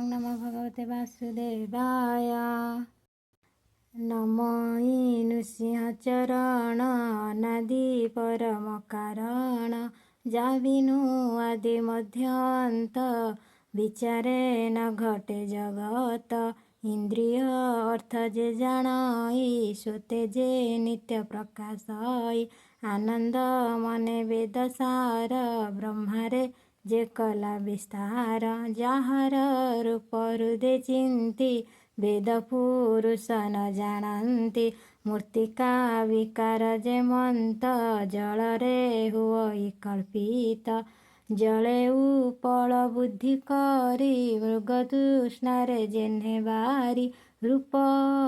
ନମୋ ଭଗବତେ ବାସୁଦେବାୟ। ନମଇ ନୃସିଂହ ଚରଣ, ଅନାଦି ପରମ କାରଣ। ଯା ବିନୁ ଆଦି ମଧ୍ୟ ଅନ୍ତ, ବିଚାରେ ନ ଘଟେ ଜଗତ। ଇନ୍ଦ୍ରିୟ ଅର୍ଥ ଯେ ଜାଣଇ, ସ୍ୱତେ ଯେ ନିତ୍ୟ ପ୍ରକାଶଇ। ଆନନ୍ଦ ମନେ ବେଦ ସାର, ବ୍ରହ୍ମାରେ ଯେ କଲା ବିସ୍ତାର। ଯାହାର ରୂପ ହୃଦେ ଚିନ୍ତି, ବେଦ ପୁରୁଷ ନ ଜାଣନ୍ତି। ମୂର୍ତ୍ତିକା ବିକାର ଯେମନ୍ତ, ଜଳରେ ହୁଅଇ କଳ୍ପିତ। ଜଳେ ଉପଳ ବୁଦ୍ଧି କରି, ମୃଗ ତୃଷ୍ଣାରେ ଯେହ୍ନେ ବାରି। ରୂପ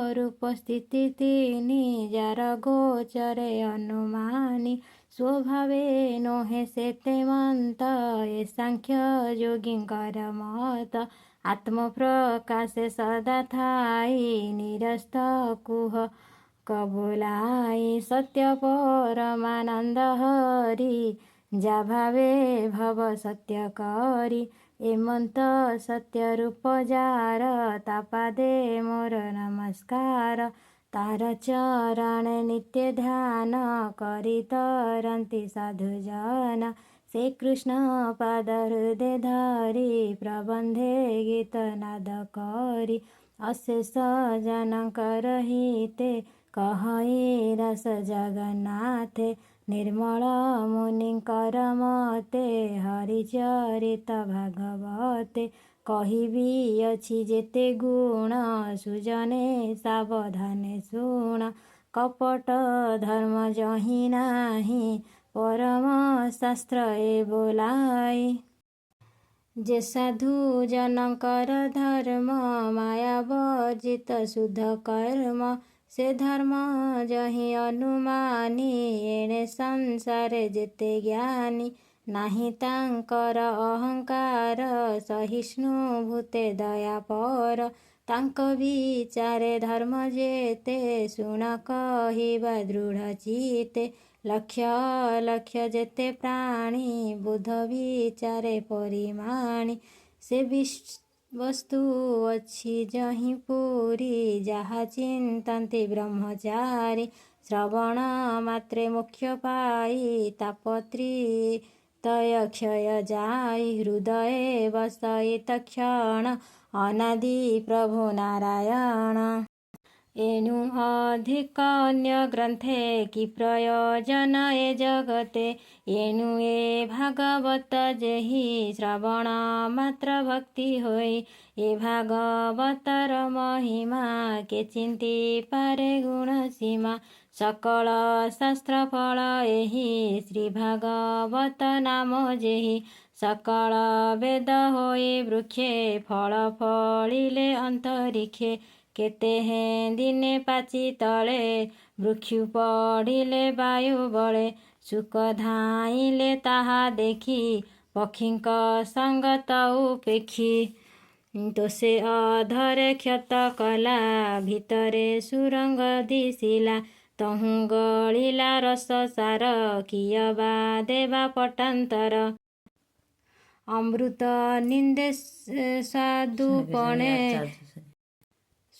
ଅରୂପ ସ୍ଥିତି ତିନି, ଯାର ଗୋଚରେ ଅନୁମାନୀ। ସ୍ୱଭାବେ ନୋହେ ସେ ତେମନ୍ତ, ଏ ସାଂଖ୍ୟ ଯୋଗୀଙ୍କର ମତ। ଆତ୍ମପ୍ରକାଶେ ସଦା ଥାଇ, ନିରସ୍ତ କୁହ କବୁଲାଇ। ସତ୍ୟ ପରମାନନ୍ଦ ହରି, ଯା ଭାବେ ଭବ ସତ୍ୟ କରି। ଏମନ୍ତ ସତ୍ୟ ରୂପ ଯାର, ତା ପାଦେ ମୋର ନମସ୍କାର। ତାର ଚରଣେ ନିତ୍ୟ ଧ୍ୟାନ କରି ତରନ୍ତି ସାଧୁଜନ। ସେ କୃଷ୍ଣ ପାଦ ହୃଦେ ଧରି, ପ୍ରବନ୍ଧେ ଗୀତ ନାଦ କରି। ଅଶେଷ ଜନଙ୍କର ହିତେ କହଇ ରସ ଜଗନ୍ନାଥେ। ନିର୍ମଳ ମୁନିଙ୍କର ମତେ ହରିଚରିତ ଭାଗବତେ। କହିବି ଅଛି ଯେତେ ଗୁଣ, ସୁଜନେ ସାବଧାନେ ଶୁଣ। କପଟ ଧର୍ମ ଯହିଁ ନାହିଁ, ପରମ ଶାସ୍ତ୍ର ଏ ବୋଲାଇ। ଯେ ସାଧୁ ଜନଙ୍କର ଧର୍ମ, ମାୟା ବର୍ଜିତ ଶୁଦ୍ଧ କର୍ମ। ସେ ଧର୍ମ ଯହିଁ ଅନୁମାନୀ, ଏଣେ ସଂସାରେ ଯେତେ ଜ୍ଞାନୀ। ନାହିଁ ତାଙ୍କର ଅହଙ୍କାର, ସହିଷ୍ଣୁ ଭୂତେ ଦୟାପର। ତାଙ୍କ ବିଚାରେ ଧର୍ମ ଯେତେ, ଶୁଣ କହିବା ଦୃଢ଼ ଚିତ୍ତେ। ଲକ୍ଷ ଲକ୍ଷ ଯେତେ ପ୍ରାଣୀ, ବୁଧ ବିଚାରେ ପରିମାଣି। ସେ ବସ୍ତୁ ଅଛି ଯହିଁ ପୂରି, ଯାହା ଚିନ୍ତନ୍ତି ବ୍ରହ୍ମଚାରୀ। ଶ୍ରବଣ ମାତ୍ରେ ମୋକ୍ଷ ପାଇ, ତାପତ୍ରୟ କ୍ଷୟ ଯାଇ। ହୃଦୟେ ବସଇ ତତ୍କ୍ଷଣ, ଅନାଦି ପ୍ରଭୁ ନାରାୟଣ। ଏଣୁ ଅଧିକ ଅନ୍ୟ ଗ୍ରନ୍ଥେ କି ପ୍ରୟୋଜନ ଏ ଜଗତେ? ଏଣୁ ଏ ଭାଗବତ ଯେହି, ଶ୍ରବଣ ମାତ୍ର ଭକ୍ତି ହୋଇ। ଏ ଭାଗବତର ମହିମା, କେ ଚିନ୍ତି ପାରେ ଗୁଣ ସୀମା। ସକଳ ଶାସ୍ତ୍ର ଫଳ ଏହି, ଶ୍ରୀ ଭାଗବତ ନାମ ଯେହି। ସକଳ ବେଦ ହୋଇ ବୃକ୍ଷେ, ଫଳ ଫଳିଲେ ଅନ୍ତରୀକ୍ଷେ। କେତେ ହେଁ ଦିନେ ପାଚି ତଳେ, ବୃକ୍ଷୁ ପଡ଼ିଲେ ବାୟୁ ବଳେ। ଶୁକ ଧାଇଁଲେ ତାହା ଦେଖି, ପକ୍ଷୀଙ୍କ ସଙ୍ଗତ ଉପେକ୍ଷି। ତୋଷେ ଅଧରେ କ୍ଷତ କଲା, ଭିତରେ ସୁରଙ୍ଗ ଦିଶିଲା। ତହୁଁ ଗଳିଲା ରସ ସାର, କିଅବା ଦେବା ପଟାନ୍ତର। ଅମୃତ ନିନ୍ଦେ ସ୍ୱାଦୁପଣେ,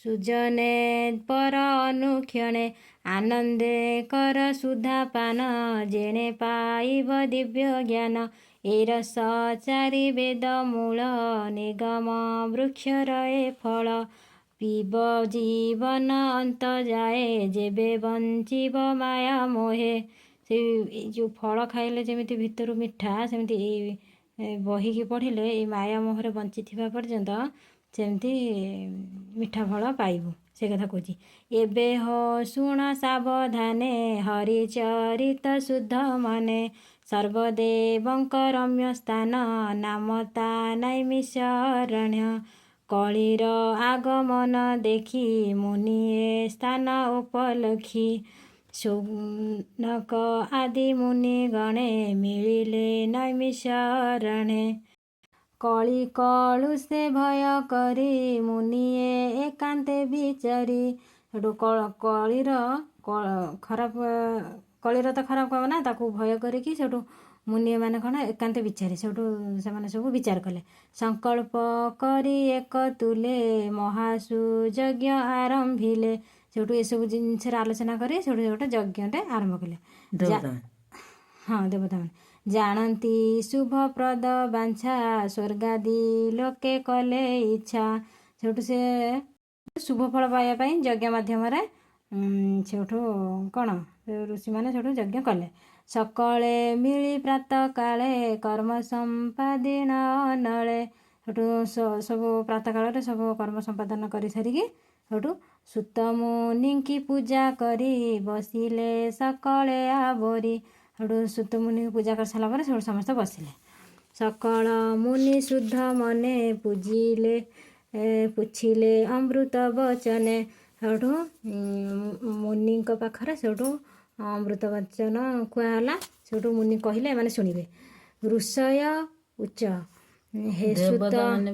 ସୁଜନେ ପର ଅନୁକ୍ଷଣେ। ଆନନ୍ଦେ କର ସୁଧାପାନ, ଯେଣେ ପାଇବ ଦିବ୍ୟ ଜ୍ଞାନ। ଏ ରସ ଚାରି ବେଦ ମୂଳ, ନିଗମ ବୃକ୍ଷର ଏ ଫଳ। ପିବ ଜୀବନ ଅନ୍ତ ଯାଏ, ଯେବେ ବଞ୍ଚିବ ମାୟା ମୋହେ। ସେ ଏଇ ଯେଉଁ ଫଳ ଖାଇଲେ ଯେମିତି ଭିତରୁ ମିଠା, ସେମିତି ଏଇ ବହିକି ପଢ଼ିଲେ ଏଇ ମାୟା ମୋହରେ ବଞ୍ଚିଥିବା ପର୍ଯ୍ୟନ୍ତ ସେମିତି ମିଠା ଫଳ ପାଇବୁ, ସେ କଥା କହୁଛି। ଏବେ ହୋ ଶୁଣ ସାବଧାନେ, ହରିଚରିତ ଶୁଦ୍ଧ ମନେ। ସର୍ବଦେବଙ୍କ ରମ୍ୟ ସ୍ଥାନ, ନାମ ତା ନୈମିଷାରଣ୍ୟ। କଳିର ଆଗମନ ଦେଖି, ମୁନି ଏ ସ୍ଥାନ ଉପଲକ୍ଷି। ଶୌନକ ଆଦି ମୁନି ଗଣେ, ମିଳିଲେ ନୈମିଷାରଣ୍ୟେ। କଳି କଳୁଷେ ଭୟ କରି, ମୁନିଏ ଏକାନ୍ତେ ବିଚାରି। ସେଠୁ କଳିର ଖରାପ, କଳିର ତ ଖରାପ କାମ ନା, ତାକୁ ଭୟ କରିକି ସେଠୁ ମୁନି ଏମାନେ କ'ଣ ଏକାନ୍ତ ବିଚାରି, ସେଇଠୁ ସେମାନେ ସବୁ ବିଚାର କଲେ। ସଂକଳ୍ପ କରି ଏକ ତୁଲେ ମହାସୁଯଜ୍ଞ ଆରମ୍ଭିଲେ। ସେଇଠୁ ଏସବୁ ଜିନିଷର ଆଲୋଚନା କରି ସେଇଠୁ ଗୋଟେ ଯଜ୍ଞଟେ ଆରମ୍ଭ କଲେ। ଦେବତାମାନେ। ହଁ, ଦେବତାମାନେ ଜାଣନ୍ତି ଶୁଭପ୍ରଦ ବାଞ୍ଛା, ସ୍ୱର୍ଗାଦି ଲୋକେ କଲେ ଇଚ୍ଛା। ସେଇଠୁ ସେ ଶୁଭ ଫଳ ପାଇବା ପାଇଁ ଯଜ୍ଞ ମାଧ୍ୟମରେ ସେଇଠୁ କ'ଣ ଋଷିମାନେ ସେଇଠୁ ଯଜ୍ଞ କଲେ। ସକଳେ ମିଳି ପ୍ରାତ କାଳେ କର୍ମ ସମ୍ପାଦିନ ନଳେ। ସେଠୁ ସବୁ ପ୍ରାତ କାଳରେ ସବୁ କର୍ମ ସମ୍ପାଦନ କରିସାରିକି ସେଠୁ ସୁତମୁନିଙ୍କି ପୂଜା କରି ବସିଲେ ସକଳେ ଆବୋରି। ସେଠୁ ସୁତମୁନିଙ୍କୁ ପୂଜା କରିସାରିଲା ପରେ ସେଠୁ ସମସ୍ତେ ବସିଲେ। ସକଳ ମୁନି ଶୁଦ୍ଧ ମନେ ପୂଜିଲେ ପୁଛିଲେ ଅମୃତ ବଚନେ। ସେଠୁ ମୁନିଙ୍କ ପାଖରେ ସେଠୁ ଅମୃତ ବଚନ କୁହାହେଲା। ସେଠୁ ମୁନି କହିଲେ, ଏମାନେ ଶୁଣିବେ। ଋଷୟ ଉଚ୍ଚ ହେ ସୁତ, ଦେବତାମାନେ।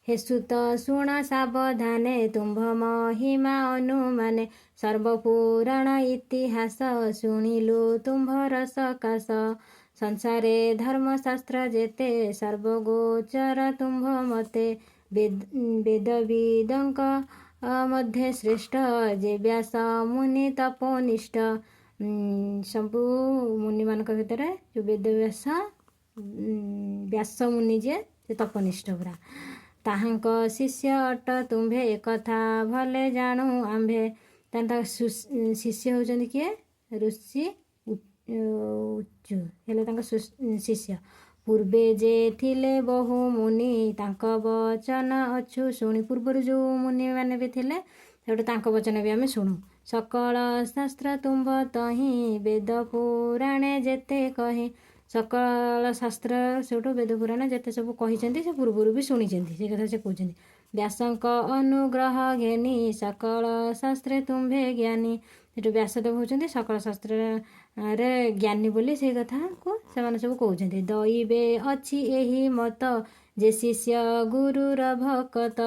ହେ ସୁତ ଶୁଣ ସାବଧାନେ, ତୁମ୍ଭ ମହିମା ଅନୁମାନେ। ସର୍ବପୁରାଣ ଇତିହାସ ଶୁଣିଲୁ ତୁମ୍ଭର ସକାଶ। ସଂସାରେ ଧର୍ମଶାସ୍ତ୍ର ଯେତେ ସର୍ବଗୋଚର ତୁମ୍ଭ ମତେ। ବେଦବିଦଙ୍କ ମଧ୍ୟେ ଶ୍ରେଷ୍ଠ ଯେ ବ୍ୟାସ ମୁନି ତପୋନିଷ୍ଠ। ସବୁ ମୁନିମାନଙ୍କ ଭିତରେ ଯେଉଁ ବେଦବ୍ୟାସ ବ୍ୟାସ ମୁନି ଯିଏ, ସେ ତପନିଷ୍ଠ ପୁରା। ତାହାଙ୍କ ଶିଷ୍ୟ ଅଟ ତୁମ୍ଭେ, ଏକଥା ଭଲେ ଜାଣୁ ଆମ୍ଭେ। ତାଙ୍କ ଶିଷ୍ୟ ହେଉଛନ୍ତି କିଏ? ଋଷି ଉଚ୍ଚୁ ହେଲେ ତାଙ୍କ ଶିଷ୍ୟ। ପୂର୍ବେ ଯେ ଥିଲେ ବହୁ ମୁନି, ତାଙ୍କ ବଚନ ଅଛୁ ଶୁଣି। ପୂର୍ବରୁ ଯେଉଁ ମୁନିମାନେ ବି ଥିଲେ, ସେଠୁ ତାଙ୍କ ବଚନ ବି ଆମେ ଶୁଣୁ। ସକଳ ଶାସ୍ତ୍ର ତୁମ୍ଭ ତହିଁ ବେଦ ପୁରାଣେ ଯେତେ କହି। ସକଳ ଶାସ୍ତ୍ର ସେଠୁ ବେଦ ପୁରାଣ ଯେତେ ସବୁ କହିଛନ୍ତି, ସେ ପୂର୍ବରୁ ବି ଶୁଣିଛନ୍ତି, ସେ କଥା ସେ କହୁଛନ୍ତି। ବ୍ୟାସଙ୍କ ଅନୁଗ୍ରହ ଘେନି ସକଳ ଶାସ୍ତ୍ରେ ତୁମ୍ଭେ ଜ୍ଞାନୀ। ସେଠୁ ବ୍ୟାସଦେବ ହେଉଛନ୍ତି ସକଳ ଶାସ୍ତ୍ରରେ ଜ୍ଞାନୀ ବୋଲି ସେଇ କଥାକୁ ସେମାନେ ସବୁ କହୁଛନ୍ତି। ଦଇବେ ଅଛି ଏହି ମତ ଯେ ଶିଷ୍ୟ ଗୁରୁର ଭକତ।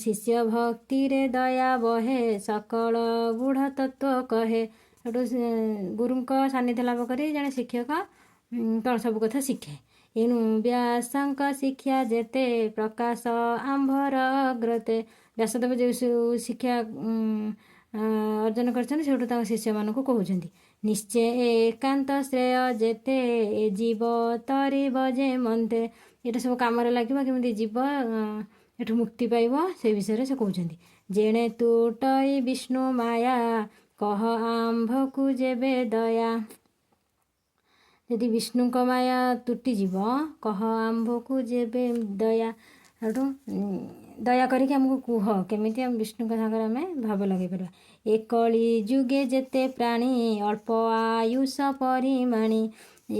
ଶିଷ୍ୟ ଭକ୍ତିରେ ଦୟା ବହେ, ସକଳ ଗୂଢ଼ ତତ୍ତ୍ୱ କହେ। ସେଠୁ ସେ ଗୁରୁଙ୍କ ସାନ୍ନିଧ୍ୟ ଲାଭ କରି ଜଣେ ଶିକ୍ଷକ କ'ଣ ସବୁ କଥା ଶିଖେ। ଏଣୁ ବ୍ୟାସଙ୍କ ଶିକ୍ଷା ଯେତେ ପ୍ରକାଶ ଆମ୍ଭର ଅଗ୍ରତେ। ବ୍ୟାସଦେବ ଯେଉଁ ସବୁ ଶିକ୍ଷା ଅର୍ଜନ କରିଛନ୍ତି, ସେଇଠୁ ତାଙ୍କ ଶିଷ୍ୟମାନଙ୍କୁ କହୁଛନ୍ତି। ନିଶ୍ଚୟ ଏକାନ୍ତ ଶ୍ରେୟ ଯେତେ ଏ ଜୀବ ତରିବ ଯେ ମନ୍ତେ। ଏଇଟା ସବୁ କାମରେ ଲାଗିବ, କେମିତି ଜୀବ ଏଠୁ ମୁକ୍ତି ପାଇବ ସେ ବିଷୟରେ ସେ କହୁଛନ୍ତି। ଯେଣେ ତୁଟଇ ବିଷ୍ଣୁ ମାୟା, କହ ଆମ୍ଭକୁ ଯେବେ ଦୟା। ଯଦି ବିଷ୍ଣୁଙ୍କ ମାୟା ତୁଟିଯିବ, କହ ଆମ୍ଭକୁ ଯେବେ ଦୟା। ସେଠୁ ଦୟା କରିକି ଆମକୁ କୁହ କେମିତି ଆମେ ବିଷ୍ଣୁଙ୍କ ସାଙ୍ଗରେ ଆମେ ଭାବ ଲଗେଇ ପାରିବା। ଏ କଳି ଯୁଗେ ଯେତେ ପ୍ରାଣୀ, ଅଳ୍ପ ଆୟୁଷ ପରିମାଣି।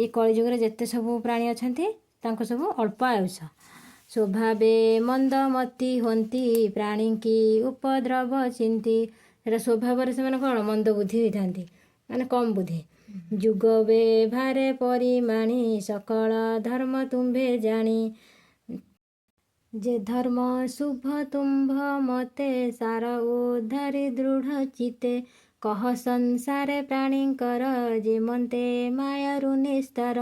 ଏ କଳି ଯୁଗରେ ଯେତେ ସବୁ ପ୍ରାଣୀ ଅଛନ୍ତି, ତାଙ୍କୁ ସବୁ ଅଳ୍ପ ଆୟୁଷ। ସ୍ୱଭାବେ ମନ୍ଦମତି ହୁଅନ୍ତି, ପ୍ରାଣୀଙ୍କି ଉପଦ୍ରବ ଚିନ୍ତି। ସେଟା ସ୍ୱଭାବରେ ସେମାନେ କ'ଣ ମନ୍ଦ ବୁଦ୍ଧି ହୋଇଥାନ୍ତି, ମାନେ କମ୍ ବୁଦ୍ଧି। ଯୁଗ ବେଭାରେ ପରିମାଣି, ସକଳ ଧର୍ମ ତୁମ୍ଭେ ଜାଣି। ଯେ ଧର୍ମ ଶୁଭ ତୁମ୍ଭ ମତେ, ସାର ଉଦ୍ଧାରି ଦୃଢ଼ ଚିତ୍ତେ। କହ ସଂସାରେ ପ୍ରାଣୀଙ୍କର ଯେମନ୍ତେ ମାୟାରୁ ନିସ୍ତାର।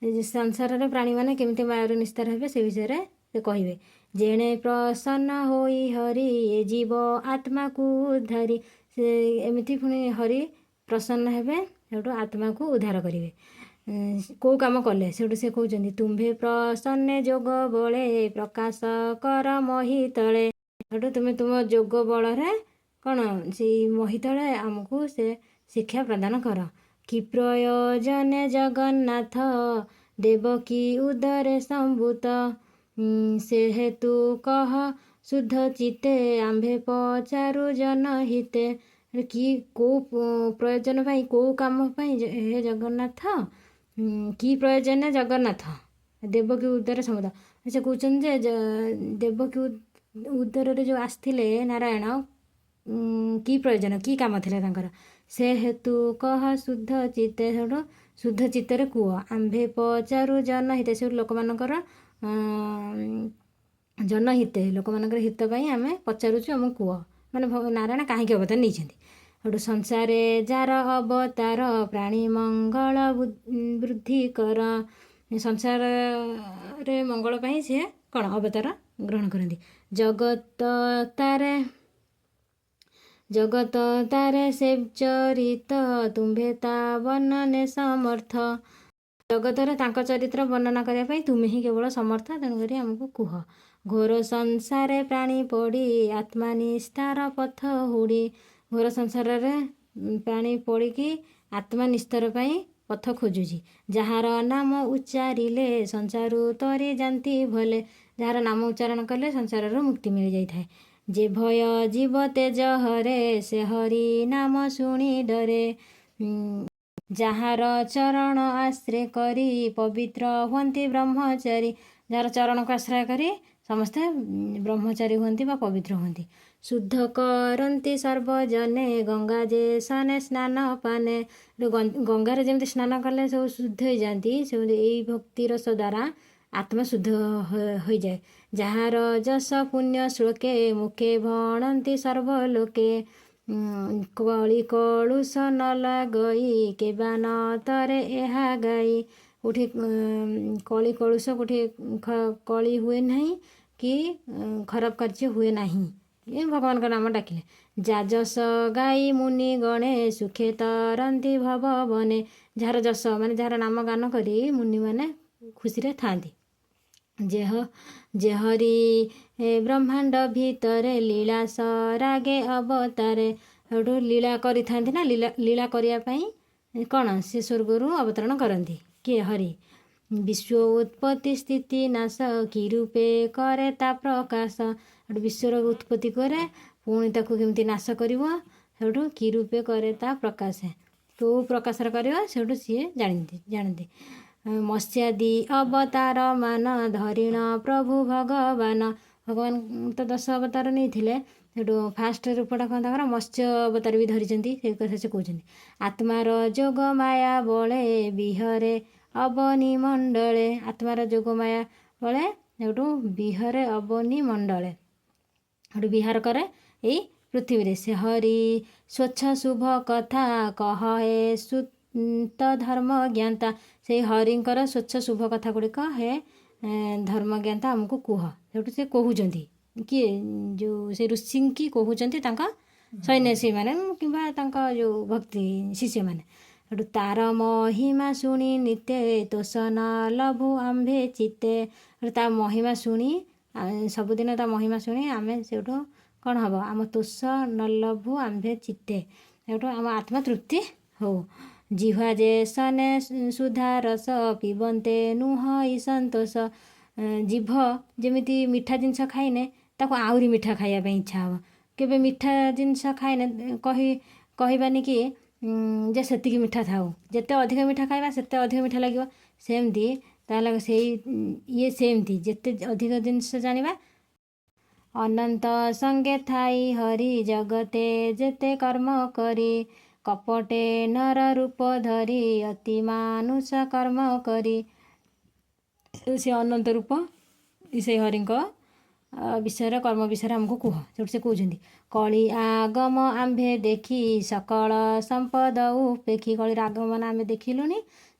ଏ ଯେ ସଂସାରର ପ୍ରାଣୀମାନେ କେମିତି ମାୟାରୁ ନିସ୍ତାର ହେବେ, ସେ ବିଷୟରେ ସେ କହିବେ। ଯେଣେ ପ୍ରସନ୍ନ ହୋଇ ହରି, ଏ ଜୀବ ଆତ୍ମାକୁ ଉଦ୍ଧାରି। ସେ ଏମିତି ପୁଣି ହରି ପ୍ରସନ୍ନ ହେବେ, ସେଠୁ ଆତ୍ମାକୁ ଉଦ୍ଧାର କରିବେ। କେଉଁ କାମ କଲେ ସେଠୁ ସେ କହୁଛନ୍ତି। ତୁମ୍ଭେ ପ୍ରସନ୍ନେ ଯୋଗ ବଳେ, ପ୍ରକାଶ କର ମହିତଳେ। ସେଠୁ ତୁମେ ତୁମ ଯୋଗ ବଳରେ କ'ଣ ସେଇ ମହିତଳେ ଆମକୁ ସେ ଶିକ୍ଷା ପ୍ରଦାନ କର। କି ପ୍ରୟୋଜନେ ଜଗନ୍ନାଥ ଦେବକୀ ଉଦରେ ସମ୍ଭୂତ, ସେ ହେତୁ କହ ଶୁଦ୍ଧ ଚିତ୍ତେ, ଆମ୍ଭେ ପଚାରୁ ଜନହିତେ। କି କେଉଁ ପ୍ରୟୋଜନ ପାଇଁ, କେଉଁ କାମ ପାଇଁ ହେ ଜଗନ୍ନାଥ, କି ପ୍ରୟୋଜନ ଜଗନ୍ନାଥ ଦେବକୀ ଉଦରେ ସମ୍ଭୂତ। ସେ କହୁଛନ୍ତି ଯେ ଦେବକୀ ଉଦରରେ ଯେଉଁ ଆସିଥିଲେ ନାରାୟଣ, କି ପ୍ରୟୋଜନ, କି କାମ ଥିଲା ତାଙ୍କର? ସେ ହେତୁ କହ ଶୁଦ୍ଧ ଚିତ୍ତେ। ସେଠୁ ଶୁଦ୍ଧ ଚିତ୍ତରେ କୁହ। ଆମ୍ଭେ ପଚାରୁ ଜନହିତେ। ସେଠୁ ଲୋକମାନଙ୍କର ଜନହିତେ, ଲୋକମାନଙ୍କର ହିତ ପାଇଁ ଆମେ ପଚାରୁଛୁ, ଆମକୁ କୁହ, ମାନେ ନାରାୟଣ କାହିଁକି ଅବତାର ନେଇଛନ୍ତି। ସେଠୁ ସଂସାରେ ଯାର ଅବତାର, ପ୍ରାଣୀ ମଙ୍ଗଳ ବୃଦ୍ଧି କର। ସଂସାରରେ ମଙ୍ଗଳ ପାଇଁ ସିଏ କ'ଣ ଅବତାର ଗ୍ରହଣ କରନ୍ତି। ଜଗତ ତାରେ ସେ ଚରିତ, ତୁମ୍ଭେ ତା ବର୍ଣ୍ଣନେ ସମର୍ଥ। ଜଗତରେ ତାଙ୍କ ଚରିତ୍ର ବର୍ଣ୍ଣନା କରିବା ପାଇଁ ତୁମେ ହିଁ କେବଳ ସମର୍ଥ, ତେଣୁକରି ଆମକୁ କୁହ। ଘୋର ସଂସାରେ ପ୍ରାଣୀ ପଡ଼ି, ଆତ୍ମା ନିସ୍ତାର ପଥ ହୁଡ଼ି। ଘୋର ସଂସାରରେ ପ୍ରାଣୀ ପଡ଼ିକି ଆତ୍ମା ନିସ୍ତାର ପାଇଁ ପଥ ଖୋଜୁଛି। ଯାହାର ନାମ ଉଚ୍ଚାରିଲେ ସଂସାରୁ ତରି ଯାନ୍ତି ଭଲେ। ଯାହାର ନାମ ଉଚ୍ଚାରଣ କଲେ ସଂସାରରୁ ମୁକ୍ତି ମିଳିଯାଇଥାଏ। ଯେ ଭୟ ଜୀବ ତେଜ ହରେ, ସେ ହରି ନାମ ଶୁଣି ଡରେ। ଯାହାର ଚରଣ ଆଶ୍ରୟ କରି ପବିତ୍ର ହୁଅନ୍ତି ବ୍ରହ୍ମଚାରୀ। ଯାହାର ଚରଣକୁ ଆଶ୍ରୟ କରି ସମସ୍ତେ ବ୍ରହ୍ମଚାରୀ ହୁଅନ୍ତି ବା ପବିତ୍ର ହୁଅନ୍ତି। ଶୁଦ୍ଧ କରନ୍ତି ସର୍ବଜନେ, ଗଙ୍ଗା ଯେ ସନେ ସ୍ନାନ ପାନେ। ଗଙ୍ଗାରେ ଯେମିତି ସ୍ନାନ କଲେ ସବୁ ଶୁଦ୍ଧ ହେଇଯାଆନ୍ତି, ସେମିତି ଏଇ ଭକ୍ତି ରସ ଦ୍ୱାରା ଆତ୍ମା ଶୁଦ୍ଧ ହୋଇଯାଏ। ଯାହାର ଯଶ ପୁଣ୍ୟ ଶ୍ଲୋକେ ମୁଖେ ଭଣନ୍ତି ସର୍ବଲୋକେ। କଳି କଳୁଷ ନ ଲାଗଇ, କେବା ନ ତରେ ଏହା ଗାଇ। କୋଉଠି କଳି କଳୁଷ, କୋଉଠି କଳି ହୁଏ ନାହିଁ କି ଖରାପ କାର୍ଯ୍ୟ ହୁଏ ନାହିଁ ଏ ଭଗବାନଙ୍କ ନାମ ଡାକିଲେ। ଯା ଯଶ ଗାଇ ମୁନି ଗଣେ, ସୁଖେ ତରନ୍ତି ଭବ ବନେ। ଯାହାର ଯଶ, ମାନେ ଯାହାର ନାମ ଗାନ କରି ମୁନିମାନେ ଖୁସିରେ ଥାଆନ୍ତି। ଯେ ହରି ବ୍ରହ୍ମାଣ୍ଡ ଭିତରେ, ଲୀଳା ସରାଗେ ଅବତାରେ। ସେଠୁ ଲୀଳା କରିଥାନ୍ତି ନା, ଲୀଳା କରିବା ପାଇଁ କ'ଣ ସେ ସ୍ୱର୍ଗରୁ ଅବତରଣ କରନ୍ତି। କିଏ? ହରି। ବିଶ୍ୱ ଉତ୍ପତ୍ତି ସ୍ଥିତି ନାଶ, କି ରୂପେ କରେ ତା ପ୍ରକାଶ। ସେଠୁ ବିଶ୍ୱର ଉତ୍ପତ୍ତି କରେ, ପୁଣି ତାକୁ କେମିତି ନାଶ କରିବ, ସେଠୁ କି ରୂପେ କରେ ତା ପ୍ରକାଶ, କେଉଁ ପ୍ରକାଶରେ କରିବ, ସେଠୁ ସିଏ ଜାଣନ୍ତି। ମତ୍ସ୍ୟାଦି ଅବତାର ମାନ, ଧରିଣ ପ୍ରଭୁ ଭଗବାନ। ଭଗବାନ ତ 10 ଅବତାର ନେଇଥିଲେ। ସେଠୁ ଫାଷ୍ଟ ରୂପଟା କ'ଣ ତାଙ୍କର? ମତ୍ସ୍ୟ ଅବତାର ବି ଧରିଛନ୍ତି, ସେ କଥା ସେ କହୁଛନ୍ତି। ଆତ୍ମାର ଯୋଗ ମାୟା ବଳେ, ବିହରେ ଅବନୀ ମଣ୍ଡଳେ। ଆତ୍ମାର ଯୋଗ ମାୟା ବଳେ, ସେଠୁ ବିହରେ ଅବନୀ ମଣ୍ଡଳେ, ସେଠୁ ବିହାର କରେ ଏଇ ପୃଥିବୀରେ। ସେ ହରି ସ୍ୱଚ୍ଛ ଶୁଭ କଥା କହ ହେ ସୁତ ଧର୍ମ ଜ୍ଞାତା। ସେଇ ହରିଙ୍କର ସ୍ୱଚ୍ଛ ଶୁଭ କଥା ଗୁଡ଼ିକ ହେ ଧର୍ମଜ୍ଞାତା ଆମକୁ କୁହ। ସେଠୁ ସେ କହୁଛନ୍ତି। କିଏ? ଯେଉଁ ସେ ଋଷିଙ୍କି କହୁଛନ୍ତି ତାଙ୍କ ସୈନ୍ୟସୀମାନେ କିମ୍ବା ତାଙ୍କ ଯେଉଁ ଭକ୍ତି ଶିଷ୍ୟମାନେ। ସେଠୁ ତାର ମହିମା ଶୁଣି ନିତେ, ତୋଷ ନ ଲଭୁ ଆମ୍ଭେ ଚିତ୍ତେ। ସେଠୁ ତା ମହିମା ଶୁଣି, ସବୁଦିନ ତା ମହିମା ଶୁଣି ଆମେ ସେଇଠୁ କ'ଣ ହବ? ଆମ ତୋଷ ନ ଲଭୁ ଆମ୍ଭେ ଚିତ୍ତେ, ସେଇଠୁ ଆମ ଆତ୍ମା ତୃପ୍ତି ହଉ। ଜିହ୍ୱା ଯେ ସନେ ସୁଧା ରସ, ପିବନ୍ତେ ନୁହଇ ସନ୍ତୋଷ। ଜିଭ ଯେମିତି ମିଠା ଜିନିଷ ଖାଇନେ ତାକୁ ଆହୁରି ମିଠା ଖାଇବା ପାଇଁ ଇଚ୍ଛା ହବ। କେବେ ମିଠା ଜିନିଷ ଖାଇନେ କହିବାନି କି ଯେ ସେତିକି ମିଠା ଥାଉ। ଯେତେ ଅଧିକ ମିଠା ଖାଇବା, ସେତେ ଅଧିକ ମିଠା ଲାଗିବ। ସେମିତି ତାହେଲେ ସେଇ ଇଏ ସେମିତି ଯେତେ ଅଧିକ ଜିନିଷ ଜାଣିବା। ଅନନ୍ତ ସଙ୍ଗେ ଥାଇ ହରି, ଜଗତେ ଯେତେ କର୍ମ କରି। କପଟେ ନର ରୂପ ଧରି, ଅତି ମାନୁଷ କର୍ମ କରି। ସେ ଅନନ୍ତ ରୂପ ସେଇ ହରିଙ୍କ ବିଷୟରେ, କର୍ମ ବିଷୟରେ ଆମକୁ କୁହ। ସେଠୁ ସେ କହୁଛନ୍ତି। କଳି ଆଗମ ଆମ୍ଭେ ଦେଖି, ସକଳ ସମ୍ପଦ ଉପେକ୍ଷି। କଳିର ଆଗମନ ଆମେ ଦେଖିଲୁଣି,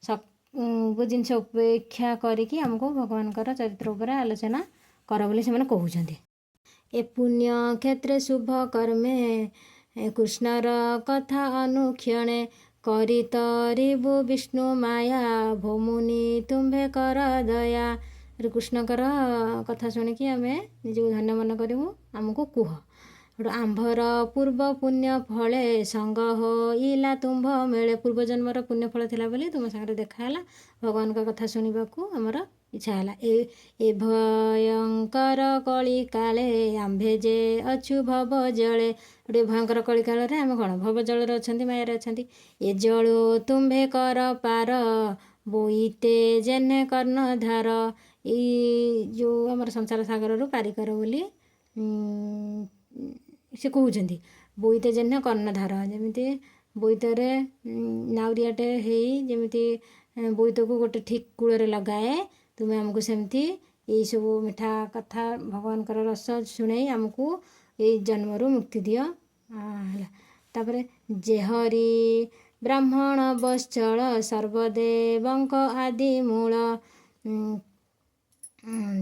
ସବୁ ଜିନିଷ ଉପେକ୍ଷା କରିକି ଆମକୁ ଭଗବାନଙ୍କର ଚରିତ୍ର ଉପରେ ଆଲୋଚନା କର ବୋଲି ସେମାନେ କହୁଛନ୍ତି। ଏ ପୁଣ୍ୟ କ୍ଷେତ୍ରେ ଶୁଭ କର୍ମେ, ଏ କୃଷ୍ଣର କଥା ଅନୁକ୍ଷଣେ। କରି ତରିବୁ ବିଷ୍ଣୁ ମାୟା, ଭୋମୁନି ତୁମ୍ଭେ କର ଦୟା। କୃଷ୍ଣଙ୍କର କଥା ଶୁଣିକି ଆମେ ନିଜକୁ ଧନ୍ୟ ମନେ କରିବୁ, ଆମକୁ କୁହ। ସେଠୁ ଆମ୍ଭର ପୂର୍ବ ପୁଣ୍ୟ ଫଳେ, ସଙ୍ଗ ହୋଇଲା ତୁମ୍ଭ ମେଳେ। ପୂର୍ବ ଜନ୍ମର ପୁଣ୍ୟ ଫଳ ଥିଲା ବୋଲି ତୁମ ସାଙ୍ଗରେ ଦେଖା ହେଲା, ଭଗବାନଙ୍କ କଥା ଶୁଣିବାକୁ ଆମର ଇଚ୍ଛା ହେଲା। ଏ ଭୟଙ୍କର କଳି କାଳେ, ଆମ୍ଭେ ଯେ ଅଛୁ ଭବ ଜଳେ। ଗୋଟେ ଭୟଙ୍କର କଳି କାଳରେ ଆମେ କ'ଣ ଭବ ଜଳରେ ଅଛନ୍ତି, ମାୟାରେ ଅଛନ୍ତି। ଏ ଜଳୁ ତୁମ୍ଭେ କର ପାର, ବୋଇତେ ଯେନେ କର୍ଣ୍ଣଧାର। ଏଇ ଯେଉଁ ଆମର ସଂସାର ସାଗରରୁ ପାରି କର ବୋଲି ସେ କହୁଛନ୍ତି। ବୋଇତେ ଯେନେ କର୍ଣ୍ଣଧାର, ଯେମିତି ବୋଇତରେ ନାଉରିଆଟେ ହେଇ ଯେମିତି ବୋଇତକୁ ଗୋଟେ ଠିକ୍ କୂଳରେ ଲଗାଏ, ତୁମେ ଆମକୁ ସେମିତି ଏଇସବୁ ମିଠା କଥା, ଭଗବାନଙ୍କର ରସ ଶୁଣେଇ ଆମକୁ ଏଇ ଜନ୍ମରୁ ମୁକ୍ତି ଦିଅ। ହେଲା। ତାପରେ ଯେହରି ବ୍ରାହ୍ମଣ ବତ୍ସଳ ସର୍ବଦେବଙ୍କ ଆଦି ମୂଳ।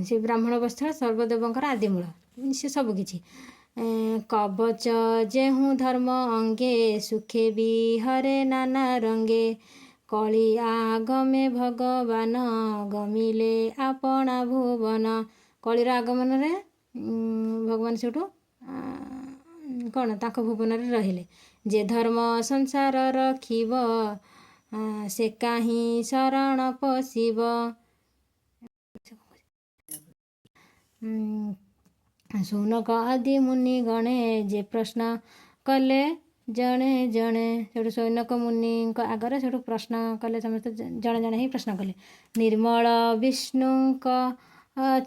ସେ ବ୍ରାହ୍ମଣ ବତ୍ସଳ ସର୍ବଦେବଙ୍କର ଆଦିମୂଳ, ସେ ସବୁ କିଛି। କବଚ ଯେହୁଁ ଧର୍ମ ଅଙ୍ଗେ, ସୁଖେ ବିହରେ ନାନା ରଙ୍ଗେ। କଳି ଆଗମେ ଭଗବାନ ଗମିଲେ ଆପଣା ଭୁବନ। କଳିର ଆଗମନରେ ଭଗବାନ ସେଠୁ କ'ଣ ତାଙ୍କ ଭୁବନରେ ରହିଲେ। ଯେ ଧର୍ମ ସଂସାର ରଖିବ, ସେ କାହିଁ ଶରଣ ପଶିବ। ଶୌନକ ଆଦି ମୁନି ଗଣେ ଯେ ପ୍ରଶ୍ନ କଲେ ଜଣେ ଜଣେ। ସେଠୁ ଶୌନକ ମୁନିଙ୍କ ଆଗରେ ସେଠୁ ପ୍ରଶ୍ନ କଲେ ସମସ୍ତେ, ଜଣେ ଜଣେ ହିଁ ପ୍ରଶ୍ନ କଲେ। ନିର୍ମଳ ବିଷ୍ଣୁଙ୍କ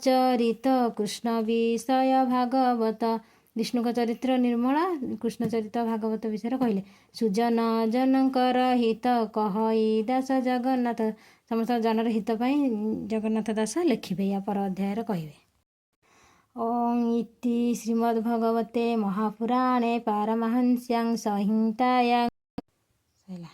ଚରିତ, କୃଷ୍ଣ ବିଷୟ ଭାଗବତ। ବିଷ୍ଣୁଙ୍କ ଚରିତ୍ର ନିର୍ମଳ, କୃଷ୍ଣ ଚରିତ ଭାଗବତ ବିଷୟରେ କହିଲେ। ସୁଜନ ଜନଙ୍କର ହିତ କହଇ ଦାସ ଜଗନ୍ନାଥ। ସମସ୍ତ ଜନର ହିତ ପାଇଁ ଜଗନ୍ନାଥ ଦାସ ଲେଖିବେ, ୟା ପର ଅଧ୍ୟାୟରେ କହିବେ। ଓଁ ଇତି ଶ୍ରୀମଦ୍ଭଗବତେ ମହାପୁରାଣେ ପାରମହଂସ୍ୟାଂ ସଂହିତାୟାଂ। ସଇଲା।